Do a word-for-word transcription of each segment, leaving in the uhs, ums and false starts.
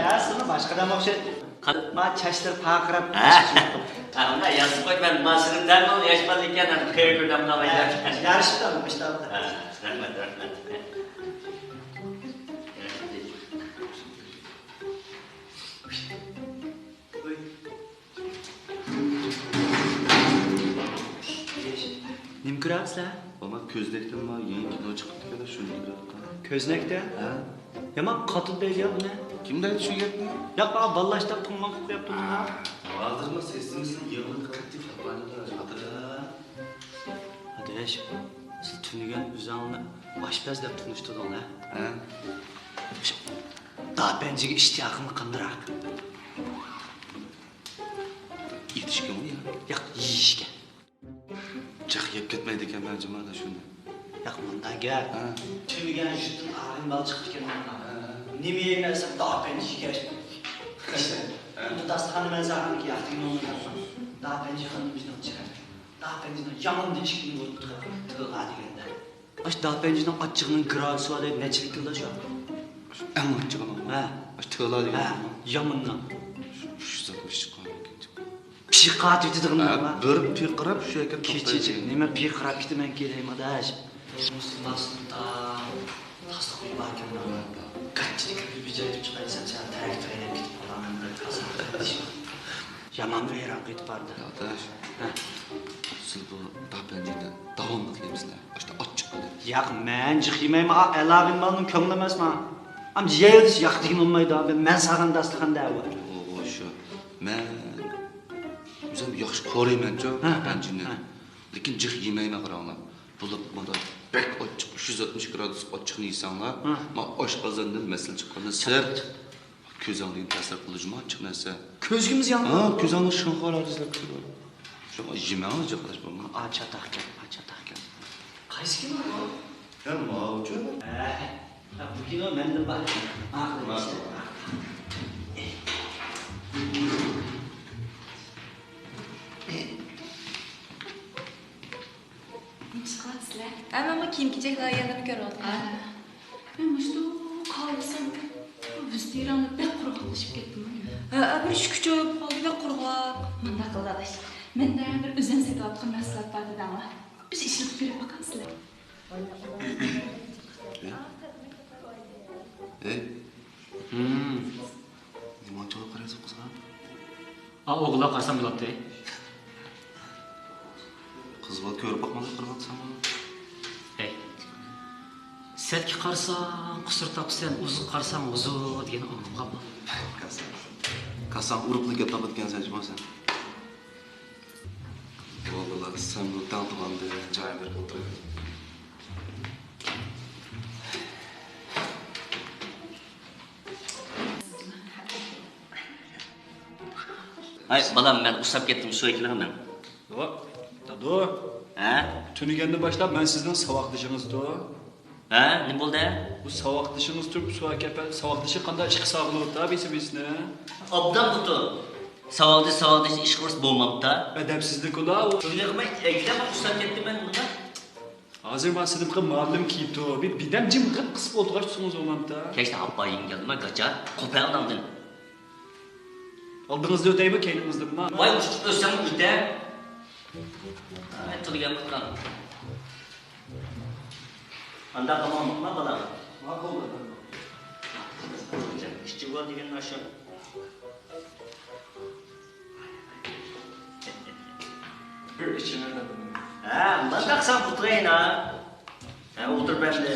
ھە، سىلى باشقا ئادەم ئوخشايدۇ. قان- ما چاچلىرى پارقىراپ. ھە. ھە، ئۇنداق يازسا قوي، مەن ماسىنىم دەم ياش بالا ئىكەن، خېرى كۆرۈپ قالمايدۇ. ھە، يارىشىپ قالدى، مۇشتاق. ھە، رەھمەت، رەھمەت. نېمە كۆرەپسىلەر؟ ماما، كۆزنەكتىن ما يېڭى كىنو چىقىپتىكەن، شۇنى كۆرۈۋاتقان. كۆزنەكتە؟ ھە. يامان قاتىل دەيدۇ يا بۇنى. كىم دەيدۇ شۇ گەپنى؟ ياق، بالىلار ئىشتا پىڭماڭ قىلىپ قويۇپتۇ بۇنى. ھازىر ما سىستېمىسىنىڭ يېڭىلىقى قاتتىق خاپا. ئاداش، سىز تۈنۈگۈن ئۆزۈڭلارنى ئاشپەز دەپ تونۇشتۇردۇڭلار. ھە. داپەنجىگە ئىشتىياقىڭ قانداق؟ ئېتىشكىمۇ يا؟ ياق، يېيىشكە. جىق يەپ كەتمەيدىكەنمەن جۇمۇ ئاداش شۇنى. ياق، مۇنداق گەپ. ھە. تۈنۈگۈن يۇرتتىن ئاغىنە بالا چىقىپتىكەن مانا. ھە. نېمە يەيمەن دېسەم، داپەنجى يېگەچ. ھە. بۇ داستىخاننى مەن سالغاندىكىن ياق دېگىنى ئۇنىمايمەن. داپەنجى خانىم بىزنىڭ چىراي. داپەنجىنىڭ يامىنىدىن ئىككىنى بولۇپ تۇرۇپ، تىلغا دېگەندە. ئاشۇ داپەنجىنىڭ ئاچچىقىنىڭ گرادۇسى بار دەيدۇ، نەچچىلىك كىلو شۇ؟ ئەڭ ئاچچىقىنىڭ. ھە. ئاشۇ تىلغا ھە، دېگەن. يامىننىڭ. شۇ، شۇ زاتمۇ چىققان ئىكەن. پىشىپ قاتىۋېتىدىغىنى ھە، بار. بىر پىرقىراپ شۇ يەرگە كېچىچە توختايدۇ. نېمە پىرقىراپ كېتىمەن كېلەي، ئاداش؟ مۇسۇلمانسىنىڭ تازىلىق ئۆيى باركەن. گاچچىنى كىرگۈزۈپ ئىجارە ئېتىپ چىقاي دېسەم، سەن تەرەكتىر ھەيدەپ كېتىپ قالغان بىر قازاق قېرىندىشىم. يامان ۋەيران قىلىپ بارىدۇ. ئاداش، ھە. سىز بۇ داپەنجىنى داۋاملىق يەيمىسىلەر؟ ئاشتا ئاچچىق قىلىپ. ياق، مەن جىق يېمەيمەن. ئا، ئەلاغىن مالنىڭ كۆڭلى ئەمەس ما. ئەمدى يەيۋېرىش ياق دېگىنى بولمايدۇ. مەن سالغان داستىخاندا ئۇ. ئوغۇ، شۇ. مەن ئۆزۈم ياخشى قورۇيمەنچۇ ھە، ھە، داپەنجىنى. ھە. لېكىن جىق يېمەيمەن، قاراڭلار. بولۇپ مانا بەك ئاچچىق، ئۈچ يۈز ئاتمىش گرادۇسلۇق ئاچچىقنى يېسەڭلار، ھە. ما ئاشقازاندىن مەسىلە چىققاندىن سىرت، كۆزۈڭلارغا تەسىر قىلىدۇ جۇمۇ ئاچچىق نەرسە. كۆزگىمۇ زىيان ھە، قىلىدۇ. كۆزۈڭلار شىڭخار ھادىسىلەر كېلىدۇ. شۇڭا يېمەڭلار جىق ئاداش بولمىغان. ئا، چاتاقكەن، ئا، چاتاقكەن. قايسى كىنو بۇ؟ ھە، ماۋۇچۇ. ھە، ھە، بۇ كىنو مەندىن بار. ئاخىرى. ماقۇل. نېمە ئىش قىلىۋاتىسىلەر؟ ھە، مەن بۇ كىيىم-كېچەك لايىھەلىرىنى كۆرۈۋاتقان. ھە. مەن مۇشۇنداق قالسام، بۇ ۋىستىرانلىق بەك قۇرغاقلىشىپ كەتتىمۇ. ھە، بىر ئىچى كۈچەيىپ قالدى، بەك قۇرغاق. مۇنداق قىلىڭلار. مەندە بىر ئۆزۈم سېتىۋاتقان مەھسۇلات بار دېدىڭلار. بىز ئىشلىتىپ كۆرۈپ باقامسىلەر؟ ھەي. ھىم. نېمانچىلىك قارايسىز قىزغا؟ ئا، ئوغۇللار قارىسام بولاتتى. قىز بالا كۆرۈپ باقماي قاراۋاتساڭمۇ. ھەي. سەتكە قارىساڭ، قۇسۇر تاپىسەن، ئۇزۇققا قارىساڭ، ھۇزۇر دېگەننى ئاڭلىمىغانمۇ؟ كاساڭ، كاساڭ ئۇرۇپلا گەپ تاپىدىكەنسەن جۇمۇ سەن. بولدىلا، سەن بۇ تەڭ تۇغاندىن جايىڭ بېرىپ ئولتۇر. ھاي، بالام، مەن ئۇسساپ كەتتىم، شۇ كېلىڭمەن. ۋاي، دادۇ. ھە؟ تۈنۈگۈندىن باشلاپ مەن سىزنىڭ ساۋاقدىشىڭىزدۇ. ھە، نېمە بولدى؟ بۇ ساۋاقدىشىڭىز تۇرۇپ، ساۋاقدىشى قانداق ئىشقا ساغلىنىۋاتىدۇ بىسى بىسىنى؟ ئوبدان ئولتۇر. ساۋاقدىش، ساۋاقدىش ئىش قىلسا بولمامدا. ئەدەپسىزلىكلا ئۇ. شۇنى قىلماي، ئەگىدە مەن ئۇسساپ كەتتىم مەن بۇندا. ھازىر مانا سىنىپقا مۇئەللىم كېلىپتۇ. بىر بىردەم جىم غىپ قىسىپ ئولتۇرغاچ تۇرسىڭىز بولمامدا. كەچتە ئاپا يېڭىپ كەلدىما، گاچا. قوپە ئۇنىڭدىن. ئالدىڭىزدا ئۆتەيمۇ، كەينىڭىزدىمۇ؟ ۋاي، ئۇچۇپ ئۆتسەڭ ئۆتە. ھە، تىلگە قىلغان. ئانداق قىلماڭ، بالام. ماقۇل، ئاتا. ئىچى بار دېگەن مانا شۇ. بىر ئىچىمەن. ھە، مانداق سەن ئولتۇراينا. ھە، ئولتۇرۇپ ئەمدى.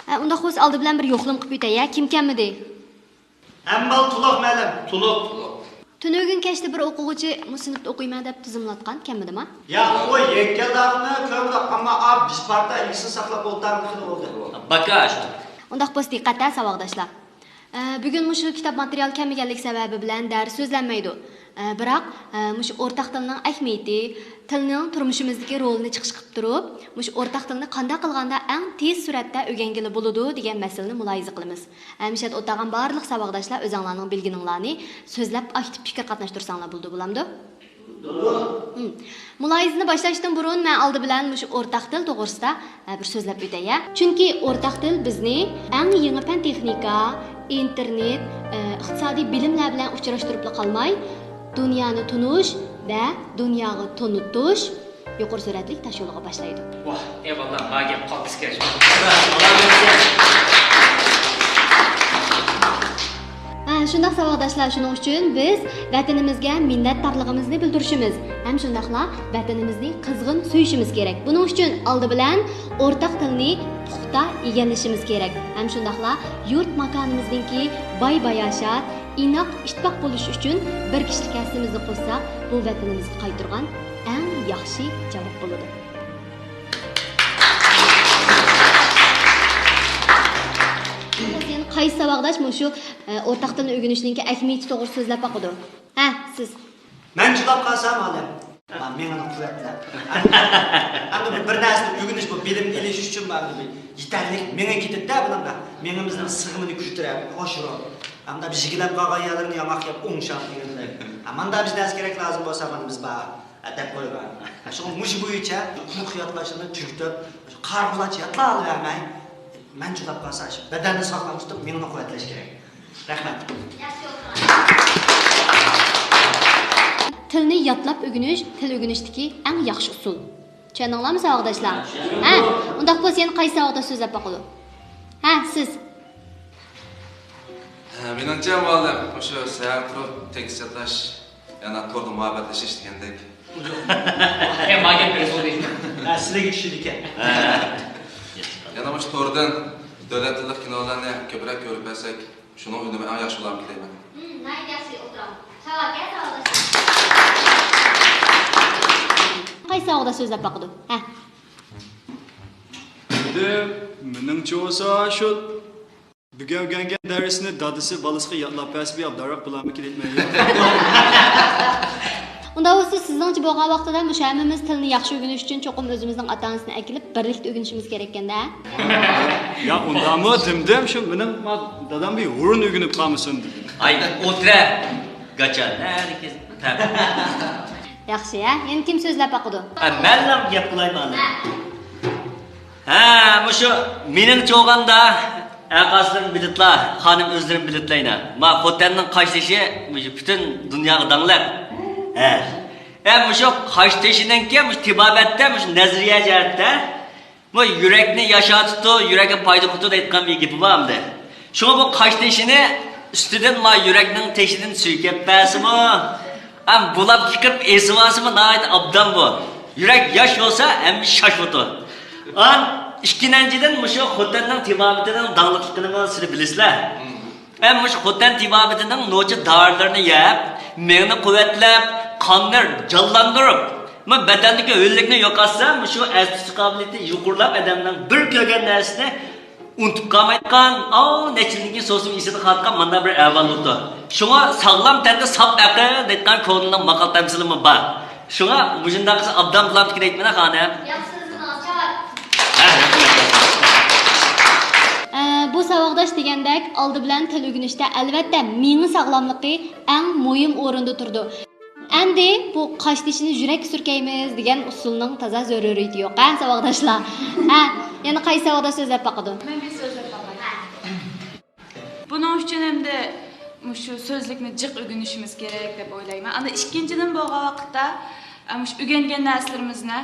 ھە، ئۇنداق بولسا ئالدى بىلەن بىر يوقلىما قىلىپ ئۆتەي، ھە؟ كىم كەلمىدى؟ ھەممە بالا تۇلۇق مەلۇم. تۇلۇق. تۈنۈگۈن كەچتە بىر ئوقۇغۇچى مۇ سىنىپتا ئوقۇيمەن دەپ تىزىملاتقان، كەلمىدىما؟ ياق، ئۇ يەككەلداغىنى كۆرمىدۇق، ئەمما ئا بىش پارتا ئىگىسىنى ساقلاپ ئولتۇرغىنى بولدى. باكاش. ئۇنداق بولسا دىققەت ھە، ساۋاقداشلار. ئە، بۈگۈن مۇشۇ كىتاب ماتېرىيال كەلمىگەنلىكى سەۋەبى بىلەن دەرس سۆزلەنمەيدۇ. ئە، بىراق، ئە، مۇشۇ ئورتاق تىلنىڭ ئەھمىيىتى، تىلنىڭ تۇرمۇشىمىزدىكى رولىنى چىقىش قىلىپ تۇرۇپ، مۇشۇ ئورتاق تىلنى قانداق قىلغاندا ئەڭ تېز سۈرئەتتە ئۆگەنگىلى بولىدۇ دېگەن مەسىلىنى مۇلاھىزە قىلىمىز. ھەمىشە ئولتۇرغان بارلىق ساۋاقداشلار ئۆزەڭلارنىڭ بىلگىنىڭلارنى سۆزلەپ، ئاكتىپ پىكىر قاتناشتۇرساڭلار بولىدۇ، بولامدۇ؟ مم. مۇلاھىزىنى باشلاشتىن بۇرۇن، مەن ئالدى بىلەن مۇشۇ ئورتاق تىل توغرىسىدا، ئە، بىر سۆزلەپ ئۆتەي، يا. چۈنكى ئورتاق تىل بىزنى ئەڭ يېڭى پەن تېخنىكا، ئىنتېرنېت، ئە، ئىقتىسادىي بىلىملەر بىلەن ئۇچراشتۇرۇپلا قالماي، دۇنيانى تونۇش ۋە دۇنياغا تونۇتۇش يۇقىرى سۈرئەتلىك تاش يولىغا باشلايدۇ. ۋاھ، ئەي بالام، ما گەپ قالدى ئىكەن. ھە، شۇنداق ساۋاقداشلار، شۇنىڭ ئۈچۈن بىز ۋەتىنىمىزگە مىننەتدارلىقىمىزنى بىلدۈرۈشىمىز ھەم شۇنداقلا ۋەتىنىمىزنى قىزغىن سۆيۈشىمىز كېرەك. بۇنىڭ ئۈچۈن ئالدى بىلەن ئورتاق تىلنى پۇختا ئىگىلىشىمىز كېرەك ھەم شۇنداقلا يۇرت ماكانىمىزنىڭكى باي باياشات، ئىناق ئىتتىپاق بولۇشى ئۈچۈن بىر كىشىلىك ھەسسىمىزنى قوشساق، بۇ ۋەتىنىمىزگە قايتۇرغان ئەڭ ياخشى جاۋاب بولىدۇ. يەنە قايسى ساۋاقداش مۇشۇ، ئە، ئورتاق تىلنى ئۆگىنىشنىڭكى ئەھمىيىتى توغرىسىدا سۆزلەپ باقىدۇ؟ ھە، سىز. مەن جۇلاپ قالسام، ئادەم. ھە، مېڭىنى قۇۋۋەتلەپ. ئەمدى بۇ بىر نەرسىنى ئۆگىنىش، بۇ بىلىم ئېلىش ئۈچۈن بۇ ئەمدى بىر يېتەرلىك مېڭە كېتىدىدە بۇنىڭغا. مېڭىمىزنىڭ سىغىمىنى كۈچەيتىپ، ئاشۇرۇپ. ئەمدى بىر يىگلەپ قالغان يەرلىرىنى ياڭاق يەپ ئوڭشاپ دېگەندەك. ھە، ماندا بىر نەرسە كېرەك لازىم بولسا، مانا بىز بار. ئەدەپ قويغان. شۇڭا مۇشۇ بويىچە قۇرۇق يادلاشلىرىنى تۈگىتىپ، قارىغۇلارچە يادلاۋەرمەي، مەن جۇلاپ قالسا، شۇ بەدەننى ساغلام تۇتۇپ، مېڭىنى قۇۋۋەتلەش كېرەك. رەھمەت. تىلنى يادلاپ ئۆگىنىش تىل ئۆگىنىشتىكى ئەڭ ياخشى ئۇسۇل. چۈشەندىڭلارمۇ، ساۋاقداشلار؟ ھە؟ ئۇنداق بولسا، يەنە قايسى ساۋاقداش سۆزلەپ باقىدۇ؟ ھە، سىز. ھە، مېنىڭچە، مۇئەللىم، مۇشۇ سەھەر تۇرۇپ تېكىست يادلاش يەنە توردا مۇھەببەتلىشىش دېگەندەك. ئە، ما گەپ بىر بولدى. ھە، سىلەرگە چۈشىدىكەن. ھە. يەنە مۇشۇ توردىن دۆلەت تىللىق كىنولارنى كۆپرەك كۆرۈپ بەرسەك، شۇنىڭ ئۈنۈمى ئەڭ ياخشى بولارمىكىن دەيمەن. ھىم، ناھايىتى ياخشى ئولتۇرام. ساۋاقداش. قايسى ساۋاقداش سۆزلەپ باقىدۇ؟ ھە. ئەمدى مېنىڭچە بولسا شۇ بۈگۈن ئۆگەنگەن دەرسنى دادىسى بالىسىغا يادلاپ بەرسە، بىر ئابدالراق بولارمىكىن دەيمەن. ئۇنداق بولسا، سىزنىڭچە بولغان ۋاقتىدا مۇشۇ ھەممىمىز تىلنى ياخشى ئۆگىنىش ئۈچۈن چوقۇم ئۆزىمىزنىڭ ئاتا-ئانىسىنى ئەكېلىپ، بىرلىكتە ئۆگىنىشىمىز كېرەككەن-دە. يا، ئۇنداقمۇ دېمىدىم، شۇ مېنىڭ ما-، دادام بىر ھۇرۇن ئۆگىنىپ قالمىسۇن دېدىم. ئاي، ئولتۇرە، گاچا، نەدىكى تەپ. ياخشى، ھە؟ يەنە كىم سۆزلەپ باقىدۇ؟ ھە، مەنلا گەپ قىلايمەن. ھە، مۇشۇ مېنىڭچە بولغاندا، ئەقاسلىرىم بىلىدىلا، خانىم ئۆزلىرىم بىلىدىلا. ما خوتەننىڭ قاشتېشى مۇشۇ پۈتۈن دۇنياغا داڭلىق. ھە. ھە، مۇشۇ قاشتېشىنىڭكى مۇشۇ تېبابەتتە، مۇشۇ نەزەرىيە جەھەتتە، بۇ يۈرەكنى ياشارتىدۇ، يۈرەككە پايدا قىلىدۇ دەيدىغان بىر گېپى بار ئەمدى. شۇڭا بۇ قاشتېشىنى ئۈستىدىن ما يۈرەكنىڭ تېشىدىن سۈيكەپ بەرسىمۇ، ھەم بۇلاپ كىرىپ ئېسىۋالسىمۇ ناھايىتى ئابدان بۇ. يۈرەك ياش بولسا ھەممە شاش بولىدۇ. ئان ئىككىنچىدىن، مۇشۇ خوتەننىڭ تېبابىتىنىڭ داڭلىقلىقىنىمۇ سىلەر بىلىسىلەر. ھەم مۇشۇ خوتەن تېبابىتىنىڭ نوچى دارىلىرىنى يەپ، مېڭىنى قۇۋۋەتلەپ، قاننى جانلاندۇرۇپ، مۇ بەدەندىكى ھۆللۈكنى يوقاتسا، مۇشۇ ئەستە تۇتۇش قابىلىيىتى يۇقىرىلاپ، ئادەمنىڭ بىر كۆرگەن نەرسىسىنى ئۇنتۇپ قالمايدىغان، ئاۋۇ نەچچە يىلدىن كېيىن سوسۇم ئېسىدە قالىدىغان مانداق بىر ئەھۋال بولىدۇ. شۇڭا ساغلام تەندە ساپ ئەقىل دەيدىغان كونىنىڭ ماقال-تەمسىلىمۇ بار. شۇڭا مۇشۇنداق قىلسا ئابدان بولامدىكىن دەيمەن، خانىم. ياخشى سۆزلىدىڭىز، چاۋاك. ھە، رەھمەت. ئە، بۇ ساۋاقداش دېگەندەك، ئالدى بىلەن تىل ئۆگىنىشتە، ئەلۋەتتە، مېڭە ساغلاملىقى ئەڭ مۇھىم ئورۇندا تۇرىدۇ. ئەمدى بۇ قاشتېشىنى يۈرەككە سۈركەيمىز دېگەن ئۇسۇلنىڭ تازا زۆرۈرىيىتى يوق، ھە، ساۋاقداشلار؟ ھە، يەنە قايسى ساۋاقداش سۆزلەپ باقىدۇ؟ مەن بىر سۆزلەپ باقاي. بۇنىڭ ئۈچۈن ئەمدى مۇشۇ سۆزلۈكنى جىق ئۆگىنىشىمىز كېرەك دەپ ئويلايمەن. ئاندىن ئىككىنچىدىن بولغان ۋاقىتتا، ئە، مۇشۇ ئۆگەنگەن نەرسىلىرىمىزنى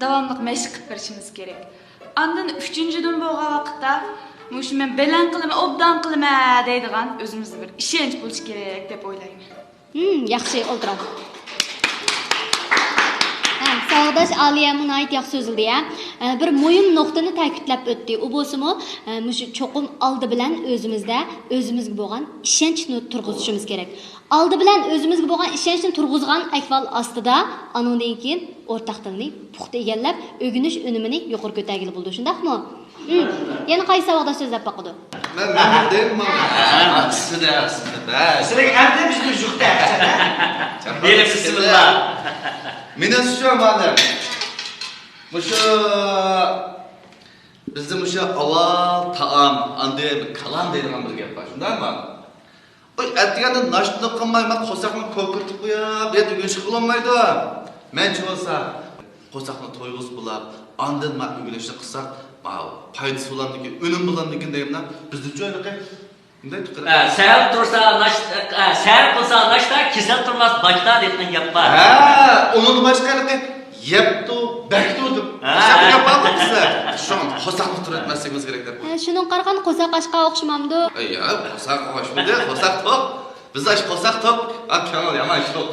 داۋاملىق مەشىق قىلىپ بېرىشىمىز كېرەك. ئاندىن ئۈچىنچىدىن بولغان ۋاقىتتا، مۇشۇ مەن بەلەن قىلىمەن، ئوبدان قىلىمەن دەيدىغان ئۆزىمىزدە بىر ئىشەنچ بولۇشى كېرەك دەپ ئويلايمەن. ھىم، ياخشى، ئولتۇرۇڭ. ھە، ساۋاقداش ئالىيەمۇ ناھايىتى ياخشى سۆزلىدى، ھە. ئە، بىر مۇھىم نۇقتىنى تەكىتلەپ ئۆتتى. ئۇ بولسىمۇ، ئە، مۇشۇ چوقۇم ئالدى بىلەن ئۆزىمىزدە ئۆزىمىزگە بولغان ئىشەنچنى تۇرغۇزۇشىمىز كېرەك. ئالدى بىلەن ئۆزىمىزگە بولغان ئىشەنچنى تۇرغۇزغان ئەھۋال ئاستىدا، ئانىڭدىن كېيىن ئورتاق تىلنى پۇختا ئىگىلەپ، ئۆگىنىش ئۈنۈمىنى يۇقىرى كۆتەرگىلى بولىدۇ، شۇنداقمۇ؟ ھىم، يەنە قايسى ساۋاقداش سۆزلەپ باقىدۇ؟ مەن، مەن دەيمەن. سىلە، سىلە، بەس. سىلەرگە ئەمدى بىز بىر يۇقتا. بېرىڭ، بىسمىللا. مېنىڭ شۇ مانا. مۇشۇ بىزدە مۇشۇ ئاۋۋال تائام، ئاندىن كالام دەيدىغان بىر گەپ بار، شۇنداقمۇ؟ ئۇ ئەتىگەندە ناشتىنى قىلماي، مەن قورساقنى كوكۇرتۇپ قويۇپ، يەنە ئۆگىنىشكە بولمايدۇ. مەنچە بولسا، قورساقنى تويغۇزۇپ بولاپ، ئاندىن مەن ئۆگىنىشنى قىلساق، ماۋۇ پايدىسى بولامدىكىن، ئۈنۈم بولامدىكىن دەيمەن. بىزدىنچۇ ھېلىقى مۇنداق پىكىر. ئە، سەھەر تۇرسا ناشتا، ئە، سەھەر قىلسا ناشتا، كېسەل تۇرماس باجتا دەيدىغان گەپ بار. ھە، ئۇنىڭدىن باشقا ھېلىقى يەپتۇ، بەكتۇ دەپ ھە، باشقا ھە. گەپ بارمۇ بىزدە؟ شۇڭا قورساقنى تۇرۇۋەتمەسلىكىمىز كېرەك دەپ. ھە، شۇنىڭغا قارىغاندا قورساق ئاچقان ئوخشىمامدۇ؟ ئەي، يا، قورساق ئوخشىمىدى، قورساق توق. بىز ئاش قورساق توق، ئا، كۆڭۈل يامان ئىش توق.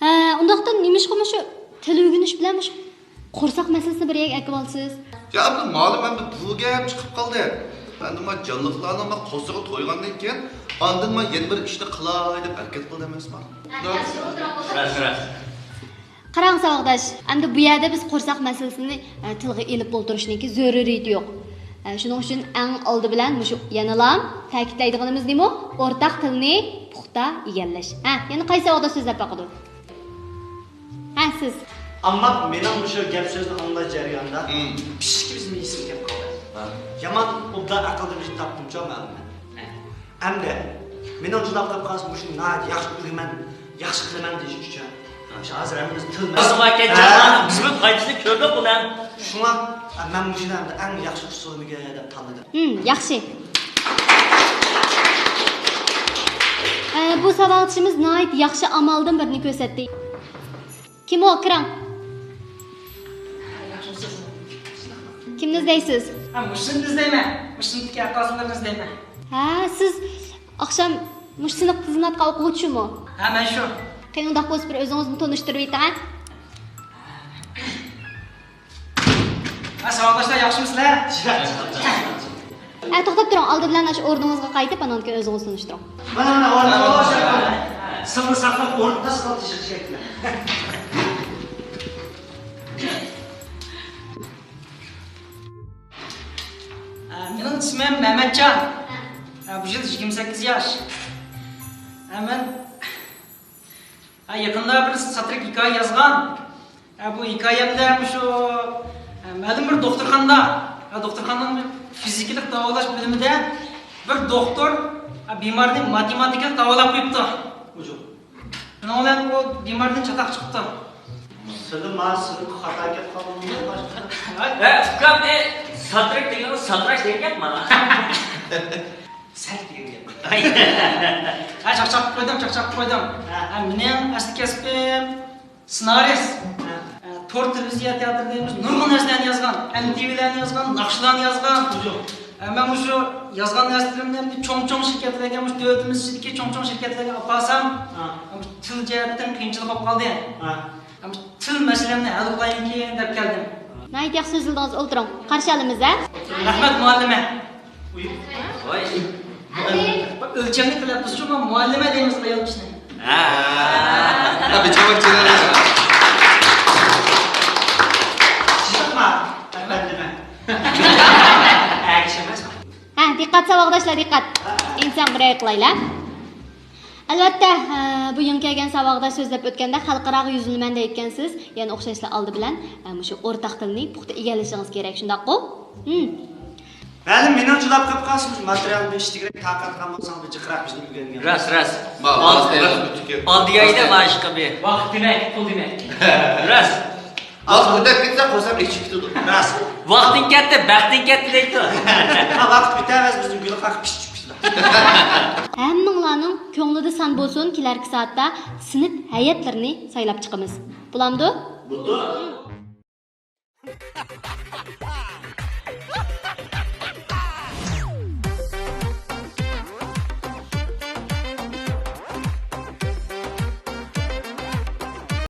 ھە، ئۇنداقتا نېمىشقا مۇشۇ تىل ئۆگىنىش بىلەن مۇشۇ قورساق مەسىلىسىنى بىر يەرگە ئەكىۋالىسىز؟ يا، ئەمدى مالىم، ئەمدى بۇ گەپ چىقىپ قالدى. ئەمدى ما جانلىقلارنىڭ ما قورسىقى تويغاندىن كېيىن، ئاندىن ما يەنە بىر ئىشنى قىلاي دەپ ھەرىكەت قىلدى ئەمەسما؟ راست، راست. قاراڭ، ساۋاقداش، ئەمدى بۇ يەردە بىز قورساق مەسىلىسىنى، ئە، تىلغا ئېلىپ ئولتۇرۇشنىڭكى زۆرۈرىيىتى يوق. ئە، شۇنىڭ ئۈچۈن ئەڭ ئالدى بىلەن مۇشۇ يەنىلا تەكىتلەيدىغىنىمىز نېمە؟ ئورتاق تىلنى پۇختا ئىگىلەش. ھە، يەنە قايسى ساۋاقداش سۆزلەپ باقىدۇ؟ ھە، سىز. ئامما مېنىڭ مۇشۇ گەپ سۆزنى ئاڭلاش جەريانىدا مم. پىششىكىمىز مېيىسىم كەپ قالدى. ھە. يامان ئوبدان ئەقىلدىن بىر تاپتىمچۇ مەلۇم. ھە. ئەمدى مېنىڭ جۇداپ قېلىپ قالسا مۇشۇنى ناھايىتى ياخشى ئۆگىمەن، ياخشى قىلىمەن دېيىش ئۈچۈن. ھە. مۇشۇ ھازىر ھەممىمىز تىل مەسىلىسى. ھە. بىزمۇ پايدىسىنى كۆردۇق بۇنىڭ. شۇڭا، ئە، مەن مۇشۇنى ئەمدى ئەڭ ياخشى ئۇسۇلىمگە دەپ تاللىدىم. ھىم، ياخشى. ئە، بۇ ساۋاقدىشىمىز ناھايىتى ياخشى ئامالدىن بىرنى كۆرسەتتى. كىم ئۇ؟ كىرىڭ. كىمنى ئىزدەيسىز؟ ھە، مۇشۇنى ئىزدەيمەن. مۇشۇ سىنىپتىكى ئەقىل ئىزدەيمەن. ھە، سىز ئاخشام مۇشۇ سىنىپتا تىزىملاتقان ئوقۇغۇچىمۇ؟ ھە، مەن شۇ. قېنى، ئۇنداق بولسا بىر ئۆزىڭىزنى تونۇشتۇرۇۋېتىڭ، ھە؟ ھە، ساۋاقداشلار، ياخشىمۇسىلەر؟ ھە، توختاپ تۇرۇڭ، ئالدى بىلەن ئاشۇ ئورنىڭىزغا قايتىپ، ئانان كېيىن ئۆزىڭىزنى تونۇشتۇرۇڭ. مانا، مانا، ئورنىڭىزغا ئوشاق. سىرنى ساقلاپ، ئورنىدا ساقلاپ تېشىغا كېرەكتىلەر. ئە، مېنىڭ ئىسمىم مەمەتجان. ئە، بۇ يىل يىگىرمە سەككىز ياش. ئە، مەن ھە، يېقىندا بىر ساتىرىك ھېكايە يازغان. ھە، بۇ ھېكايەمدە مۇشۇ، ھە، مەلۇم بىر دوختۇرخانىدا، ھە، دوختۇرخانىنىڭ فىزىكىلىق داۋالاش بۆلۈمىدە بىر دوختۇر، ھە، بىمارنى ماتېماتىكىلىق داۋالاپ قويۇپتۇ. شۇنىڭ بىلەن ئۇ بىماردىن چاتاق چىقىپتۇ. سىلى ما سىلى خاتا گەپ قالدىڭىزمۇ باشقا؟ ھە، ئۇكام، ئە، ساتىرىك دېگەن ساتىراش دېگەن گەپ مانا. سەت دېگەن گەپ. ھە، چاقچاق قىلىپ قويدۇم، چاقچاق قىلىپ قويدۇم. ھە. ھە، مېنىڭ ئەسلى كەسپىم سېنارىست. ھە. ھە، تور تېلېۋىزىيە تىياتىرى دەيمىز، نۇرغۇن نەرسىلەرنى يازغان، ئەن تى ۋىلەرنى يازغان، ناخشىلارنى يازغان. ھە، مەن مۇشۇ يازغان نەرسىلىرىمنى چوڭ-چوڭ شىركەتلەرگە، مۇشۇ دۆلىتىمىز ئىچىدىكى چوڭ-چوڭ شىركەتلەرگە ئاپارسام، ھە، مۇشۇ تىل جەھەتتىن قىيىنچىلىق بولۇپ قالدى. ھە. ھە، مۇشۇ تىل مەسىلەمنى ھەل قىلايمىكىن دەپ كەلدىم. ناھايىتى ياخشى سۆزلىدىڭىز، ئولتۇرۇڭ. قارشى ئالىمىز، ھە؟ رەھمەت، مۇئەللىمە. ۋاي. ئۆلچەملىك تەلەپپۇزچۇ، مۇئەللىمە دەيمىز ئايال كىشىنى. ھە. ھە، بىچارە. شۇنداقما؟ ئەپەندىمە. ئەگىش ئەمەس. ھە، دىققەت ساۋاقداشلار، دىققەت. ئىنسان بىر ئاي قىلايلى. ئەلۋەتتە، ئە، بۇ يېڭى كەلگەن ساۋاقداش سۆزلەپ ئۆتكەندە خەلقئاراغا يۈزلىنىمەن دەيدىكەنسىز. يەنە ئوخشاشلا ئالدى بىلەن، ئە، مۇشۇ ئورتاق تىلنى پۇختا ئىگىلىشىڭىز كېرەك، شۇنداققۇ؟ ھىم. مەلۇم، مېنىڭ جۇداپ قېلىپ قالسا، مۇشۇ ماتېرىيال بىر ئىشلىتىگۈدەك تاقەت قىلغان بولساڭ، بىر جىقراق بىزنى ئۆگەنگەن. راست، راست. ئالدى دېگەندە مانا شۇ بىر ۋاقىت دېمەك، پۇل دېمەك. راست. ۋاقىت ئۆتۈپ كەتسە، قورساق ئېچىپ كېتىدۇ. راست. ۋاقتىڭ كەتتى، بەختىڭ كەتتى دەيدۇ. ھە، ۋاقىت ئۆتەۋەرسە، بىزنىڭ گۈل قاقا پىشىپ كېتىدۇ. ھەممىڭلارنىڭ كۆڭلىدە سان بولسۇن، كېلەركى سائەتتە سىنىپ ھەيئەتلىرىنى سايلاپ چىقىمىز. بولامدۇ؟ بولىدۇ.